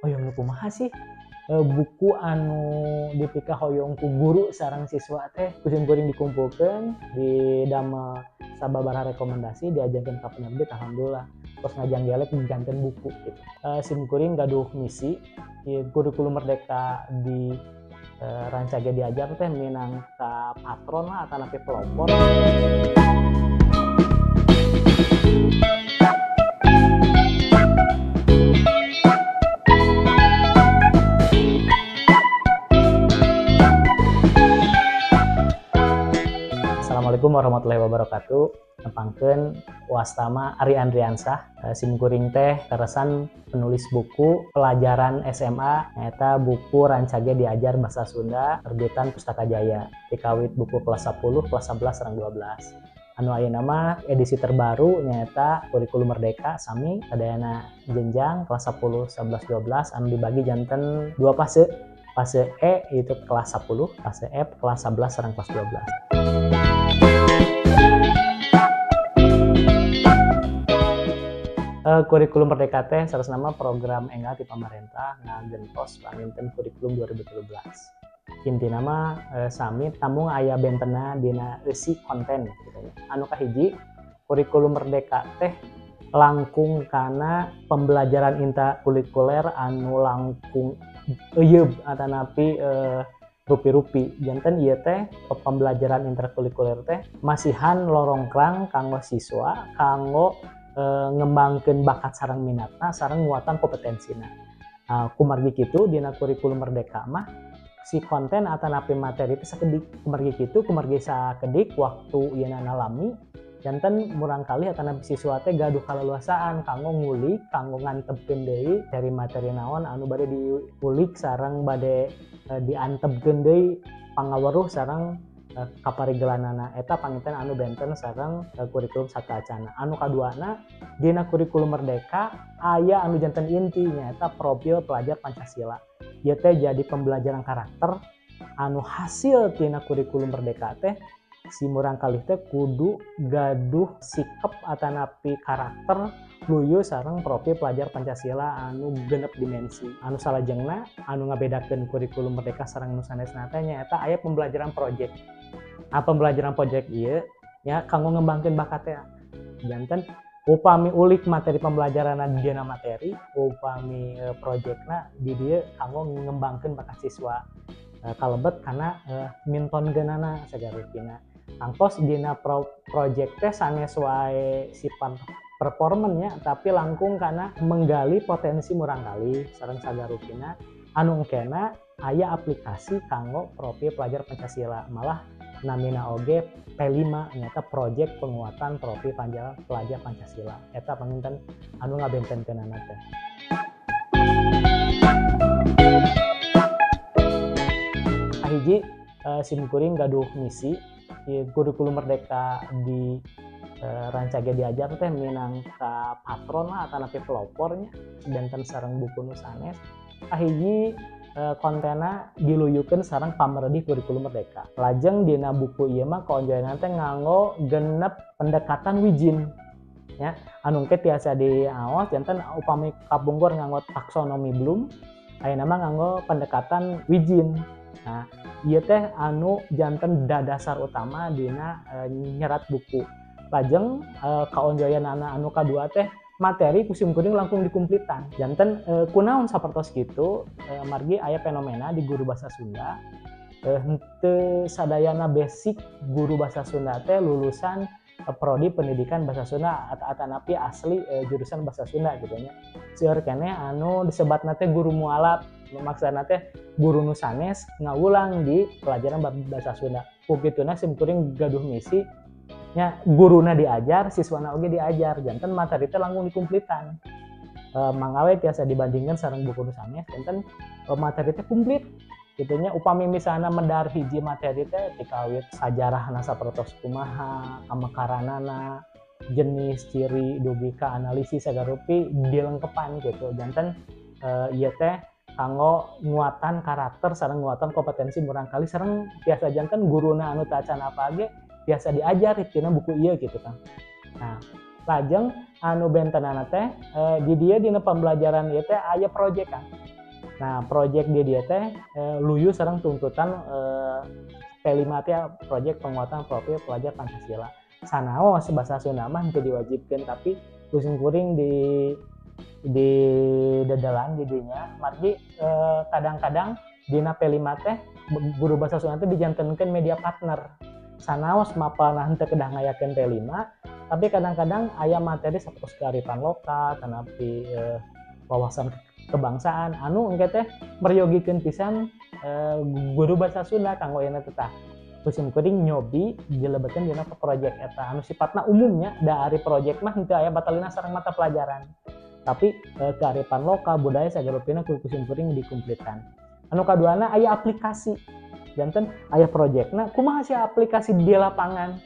Hoyong nu kumaha sih? Buku anu dipikahoyong ku guru sareng siswa teh ku simkuring dikumpulkeun di damel sababaraha rekomendasi diajarkeun ka penerbit, alhamdulillah terus ngajanggelek janten buku gitu. Simkuring gaduh misi kurikulum merdeka di Rancage Diajar teh minangka patron lah atanapi pelopor. Assalamualaikum warahmatullahi wabarakatuh. Nepangkeun wastama Ari Andriansah. Simkuring teh teresan penulis buku pelajaran SMA nyaeta buku Rancage Diajar Bahasa Sunda terbitan Pustaka Jaya. Dikawit buku kelas 10, kelas 11, sareng 12. Anu ayeuna mah edisi terbaru nyaeta Kurikulum Merdeka sami sadayana jenjang kelas 10, 11, 12 anu dibagi janten dua fase. Fase E itu kelas 10, fase F kelas 11 sareng kelas 12. Kurikulum Merdeka teh salah nama program enggal ti pamarentah ngagentos panginten kurikulum 2013. Intina mah sami tamung aya bentena dina eusi konten gitu nya. Anu kahiji kurikulum Merdeka teh langkung kana pembelajaran intrakurikuler anu langkung euyeub atanapi rupi-rupi. Janten ieu teh pembelajaran intrakurikuler teh masihan lorongkrang kanggo siswa kanggo ngembangkeun bakat sareng minatna sareng nguatan kompetensina. Kumargi kitu dina kurikulum merdeka mah si konten atanapi materi teh sakedik. Kumargi kitu kumargi sakedik waktu ieu nalami janten murangkalih atanapi siswa teh gaduh kaleluasaan kanggo ngulik kanggo ngantepkeun deui dari materi naon anu bade diulik sareng bade diantepkeun deui pangaweruh sareng kaparigelanana. Eta panginten anu benten sareng kurikulum sateuacanna. Anu kaduana dina kurikulum merdeka aya anu janten inti nyaeta profil pelajar Pancasila. Ieu teh jadi pembelajaran karakter anu hasil tina kurikulum merdeka teh si murangkalih teh kudu gaduh sikap atanapi karakter luyu sareng profil pelajar Pancasila anu genep dimensi. Anu salajengna anu ngabedakeun kurikulum merdeka sareng nu sanesna teh nyaeta aya pembelajaran project. Nah, pembelajaran project ieu nya kanggo ngembangkeun bakat teh. Janten upami ulik materi pembelajaranna di dina materi, upami projectna di dieu kanggo ngembangkeun bakat siswa. Kalebet kana mintonkeunana sagarupina. Tangtos dina project teh sanes wae sifat performance-nya tapi langkung kana menggali potensi murangkalih sareng sagarupina anu engkena aya aplikasi kanggo profil pelajar Pancasila. Malah namina oge P5 nyata project penguatan profil pelajar Pancasila. Eta panginten anu ngabentenkeunana teh. Kahiji simkuring gaduh misi kurikulum merdeka di Rancage Diajar teh minangka patron lah atanapi pelopornya benten sareng buku nu sanes. Kahiji kontena diluyukeun sareng pameredih kurikulum merdeka. Lajeng dina buku ieu mah kaonjoyna teh nganggo genep pendekatan wijin nya anu engke tiasa diaos janten upami kapungkur nganggo taksonomi Bloom ayeuna mah nganggo pendekatan wijin. Nah, ieu teh anu janten dadasar utama dina nyerat buku. Lajeng kaonjoyanana anu kadua teh materi ku simkuring langkung dikumplitan. Janten kunaon sapertos kitu margi aya fenomena di guru bahasa Sunda henteu sadayana basic guru bahasa Sunda teh lulusan prodi pendidikan bahasa Sunda atanapi asli jurusan bahasa Sunda gitu nya. Seueur keneh anu disebatna teh guru mualaf, maksudna teh guru nu sanes ngawulang di pelajaran bahasa Sunda. Ku kituna simkuring gaduh misi nya guruna diajar, siswana oge diajar, janten materi teh langkung dikumplitan. Mangga we tiasa dibandingkan sareng buku nu sanes, janten materi teh komplit. Kitu nya upami misalna medar hiji materi teh tikawit sajarahna sapertos kumaha, kamekaranana, jenis, ciri, dugi ka analisis sagarupi dilengkepan gitu. Janten ieu teh kanggo nguatan karakter sareng nguatan kompetensi murangkalih sareng tiasa janten guruna anu teu acan apa ge biasa diajar tina buku ieu gitu kan. Nah, lajeng anu bentenana teh di dieu dina pembelajaran ieu teh aya proyek kan. Nah, project di dieu teh luyu sareng tuntutan P5 teh, project penguatan profil pelajar Pancasila. Sanaos bahasa Sunda mah henteu diwajibkeun, tapi ku sim kuring di dedelan di dinya margi kadang-kadang dina P5 teh guru bahasa Sunda teh dijantenkeun media partner. Sanaos mapalna henteu kedah ngayakeun P5, tapi kadang-kadang aya materi sapertos kearifan lokal, tanapi wawasan kebangsaan anu engke teh meryogikeun pisan guru bahasa Sunda kanggo ayeuna teh. Tah, ku sim kuring nyobi dilebetkeun dina project eta anu sifatna umumnya, da ari project mah henteu aya batalina sareng mata pelajaran, tapi kearifan lokal, budaya, sagarupina ku sim kuring dikumplitkan. Anu kaduana aya aplikasi, janten aya projectna kumaha sih aplikasi di lapangan,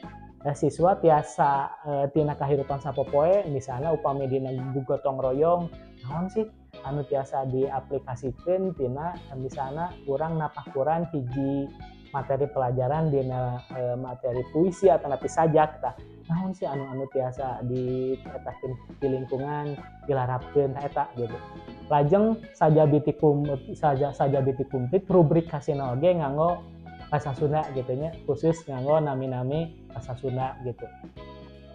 siswa tiasa tina kahirupan sapopoe, misalnya upami dina gotong royong naon sih anu tiasa diaplikasikeun tina misalnya kurang napakuran hiji materi pelajaran dina materi puisi atau napi sajak. Tah, naon sih anu anu tiasa dietakeun di lingkungan, dilarapkeun, tah eta gitu. Lajeng saja biti kumplit, rubrik kasina oge nganggo bahasa Sunda gitu nya, khusus nganggo nami-nami bahasa Sunda gitu.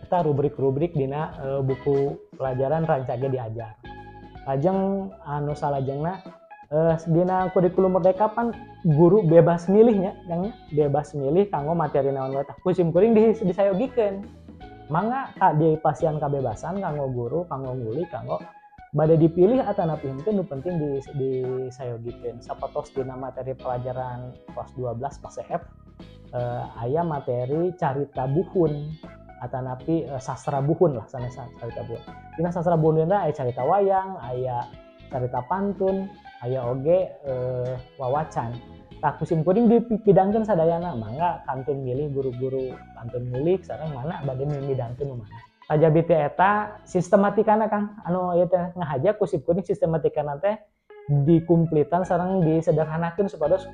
Eta rubrik-rubrik dina buku pelajaran rancage diajar. Lajeng anu salajengna, dina kurikulum merdeka pan guru bebas milihnya, Kang, nya, bebas milih kanggo materi naon wae. Tah, ku sim kuring disayogikeun, mangga ka dipasihan kabebasan kanggo guru kanggo ngulik, kanggo bade dipilih atanapi henteu, nu penting disayogikeun. Sapertos dina materi pelajaran kelas 12 kelas F, aya materi carita buhun atanapi sastra buhun lah, sanes carita buhun. Dina sastra buhun aya carita wayang, aya carita pantun, aya oge wawacan. Tah, ku sim kuring dipidangkeun sadayana, mangga kantun milih, guru-guru kantun ngulik sareng mana bade midangkeun nu mana. Kajabi ti eta, sistematikana, Kang, anu ieu teh ngahaja ku sim kuring sistematikana teh dikumplitan sareng disederhanakeun supados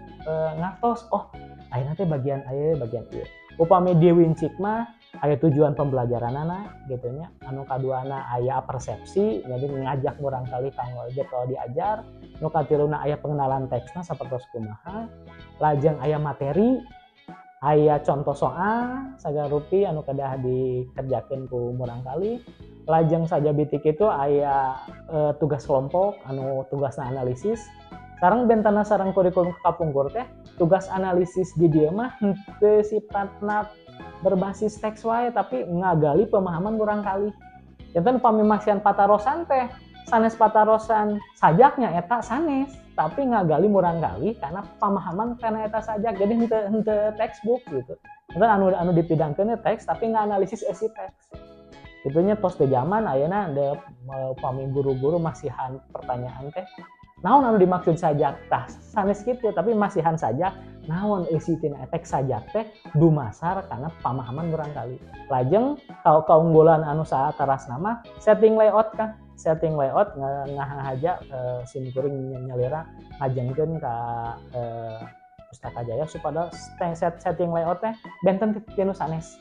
ngartos, oh ayeuna teh bagian ieu, bagian ieu. Upami di wincik mah aya tujuan pembelajaranana gitu nya, anu kaduana aya persepsi, jadi ngajak murangkalih kanggo getol diajar, nu katiluna aya pengenalan teksna sapertos kumaha, lajeng aya materi, aya contoh soal sagarupi anu kedah dikerjakeun ku murangkalih, lajeng saja bitik itu aya tugas kelompok anu tugasna analisis. Sareng bentana sareng kurikulum kapungkur teh, tugas analisis di dieu mah henteu sifatna berbasis teks wae, tapi ngagali pemahaman murangkalih. Janten pami masihan patarosan teh sanes patarosan sajaknya eta sanes, tapi ngagali murangkalih karena pemahaman karena eta sajak, jadi henteu henteu textbook gitu. Janten anu anu dipidangkeun teks, tapi nganalisis isi teks. Itunya tos teu zaman ayeuna, de pami guru-guru masihan pertanyaan teh naon anu dimaksud sajak, tah sanes kitu, tapi masihan sajak naon eusi tina teks sajak teh dumasar karena pemahaman murangkalih. Lajeng kaunggulan anu saatarasna mah setting layout kan, setting layout ngahaja sim kuring nyalira ngajengkeun ka Pustaka Jaya supados setting layout teh benten ti nu sanes.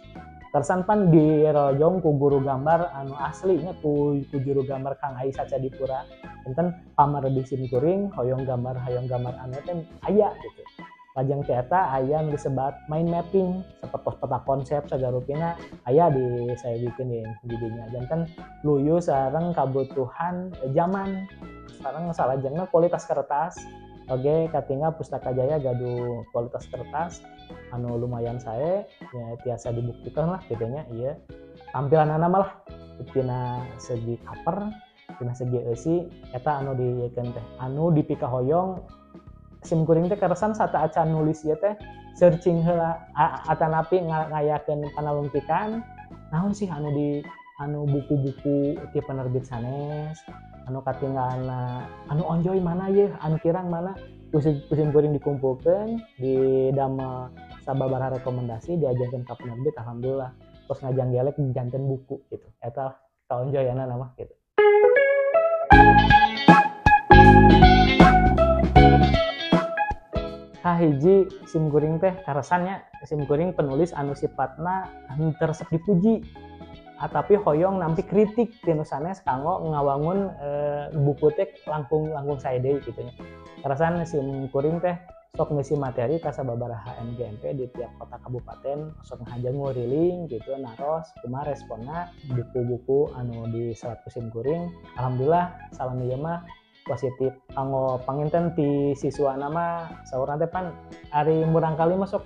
Tersan pan dirojong ku guru gambar anu aslinya, ku juru gambar Kang Ai Sacadipura. Enten pamardi sim kuring hoyong gambar anu teh aya gitu. Lajeng ti eta aya nu disebat mind mapping sapertos peta konsep sagarupina aya di saya bikin di dinya. Janten luyu sareng kabutuhan zaman. Sareng salajengna kualitas kertas oge katinggal Pustaka Jaya gaduh kualitas kertas anu lumayan sae nya, tiasa dibuktikan lah kitu nya. Ieu tampilanana mah lah tina segi cover, tina segi eusi, eta anu diieukeun teh anu dipikahoyong sim kuring teh. Keresan sateuacan nulis ieu teh searching heula atanapi ngayakeun panalungtikan naon sih anu di anu buku-buku ti penerbit sanes anu katinggalna, anu onjoy mana yeuh, anu kirang mana, ku sim kuring dikumpulkeun, didamel sababaraha rekomendasi, diajarkeun ka penerbit. Alhamdulillah terus ngajanggelek janten buku gitu. Eta kaonjoyanana mah gitu. Kahiji, sim kuring teh karesan nya, sim kuring penulis anu sifatna henteu resep dipuji, tapi hoyong nampi kritik ti nu sanes kanggo ngawangun buku teh langkung langkung sae deui kitu nya. Karasan sim kuring teh sok ngisi materi ka sababaraha MGMP di tiap kota kabupaten, sok ngahaja nguriling gitu naros kumaha responna buku-buku anu diserat ku sim kuring. Alhamdulillah salami ieu mah positif. Kanggo panginten ti siswana mah saurna teh pan ari murangkali mah sok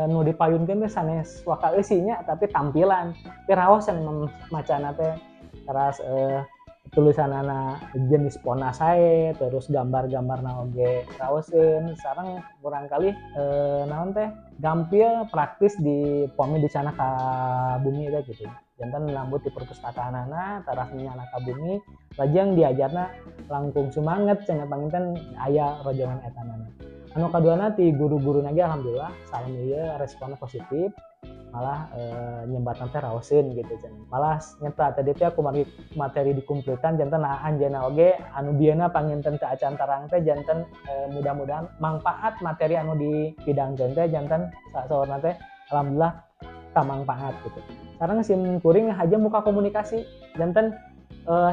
nu dipayunkeun teh sanes waka eusinya tapi tampilan. Tapi raos macana teh teras tulisanana jenis pona sae, terus gambar-gambarna oge raoseun. Sareng murangkali naon teh gampil praktis di pami dicana ka bumi teh gitu. Janten lambut di perpustakaanana teras nyana ka bumi, lajeng diajarna langkung sumanget cenah panginten aya rojongan etanana. Anu kaduana ti guru-guruna ge alhamdulillah salami ieu responnya positif, malah nyembatan teh raoseun gitu cenah. Malah nyata tadi teh aku materi dikumpulkan janten anjeunna oge anu bieuna panginten teu acan tarang teh janten mudah-mudahan manfaat materi anu dipidangkeun teh janten sasaurna teh alhamdulillah kamangpaat gitu. Sareng sim kuring haja muka komunikasi janten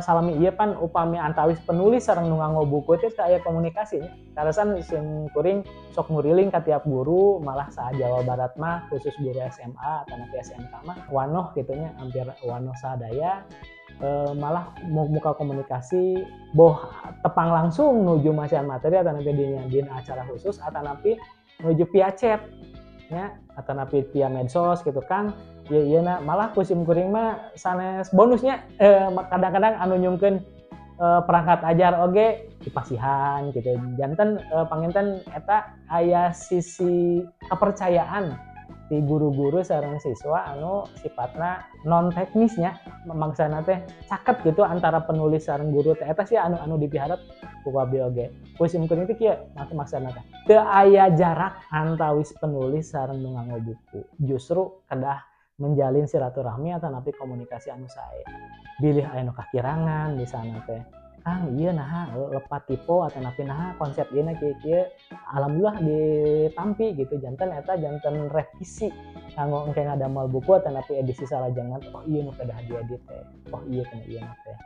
salami ieu pan upami antawis penulis sareng nu nganggo buku teh aya komunikasi nya. Karasan sim kuring sok nguriling ka tiap guru, malah sa Jawa Barat mah khusus guru SMA atanapi SMK mah wanoh kitu nya, hampir wanoh sadaya. Malah muka komunikasi boh tepang langsung nuju masihan materi atanapi dina acara khusus atanapi nuju via chat nya atanapi via medsos gitu kan. Ieu na malah ku sim kuring mah sanes bonusnya kadang-kadang anu nyungkeun perangkat ajar oge dipasihan gitu. Janten panginten eta aya sisi kepercayaan di guru-guru sareng siswa anu sifatna non teknisnya maksana teh caket gitu antara penulis sareng guru teh eta sih anu dipiharep ku abdi oge. Ku sim kuring teh kieu maksana teh teu aya jarak antawis penulis sareng nu nganggo buku. Justru kedah menjalin silaturahmi atanapi komunikasi anu sae. Bilih aya nu kakirangan di sana teh, Kang ieu naha lepat tipe atanapi naha konsep ieu na kieu-kieu, alhamdulillah ditampi gitu. Janten eta janten revisi kanggo engke ngadamel buku atanapi edisi salajengan, oh ieu nu kedah diedit teh, oh ieu kana ieu na teh.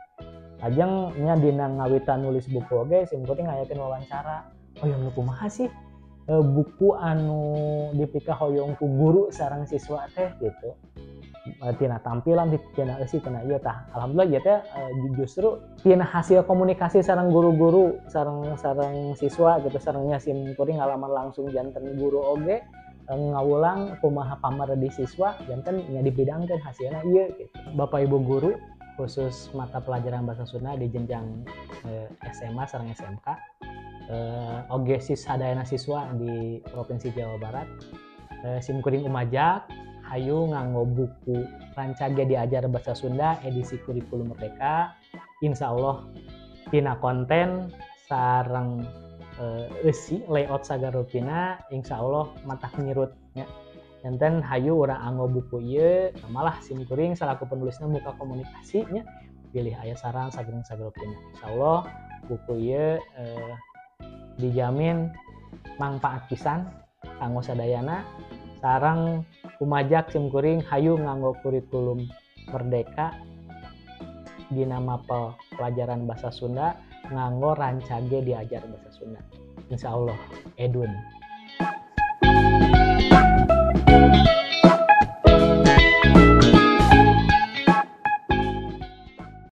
Lajeng nya dina ngawitan nulis buku oge sim kuring ngayakeun wawancara, oh ieu nu kumaha sih buku anu dipikahoyong ku guru sareng siswa teh gitu. Tina tampilan, tina eusi, tina ieu tah. Alhamdulillah ieu teh justru tina hasil komunikasi sareng guru-guru, sareng siswa gitu, sarengnya sim kuring ngalaman langsung janten guru oge ngawulang kumaha pamer di siswa janten nya dipidangkeun hasilna ieu gitu. Bapak Ibu guru khusus mata pelajaran bahasa Sunda di jenjang SMA sareng SMK, oge sadayana siswa di Provinsi Jawa Barat, sim kuring umajak hayu nganggo buku Rancage Diajar Bahasa Sunda edisi Kurikulum Merdeka. Insya Allah tina konten sareng eusi layout sagarupina insya Allah matak nyirut nya. Janten hayu urang anggo buku ieu, malah sim kuring salaku penulisna muka komunikasi nya, pilih aya saran sagereng sagarupina. Insya Allah buku ieu dijamin manfaat pisan kanggo sadayana. Sareng kumajak sim kuring hayu nganggo Kurikulum Merdeka dina mapel pelajaran bahasa Sunda nganggo Rancage Diajar Bahasa Sunda. Insya Allah edun.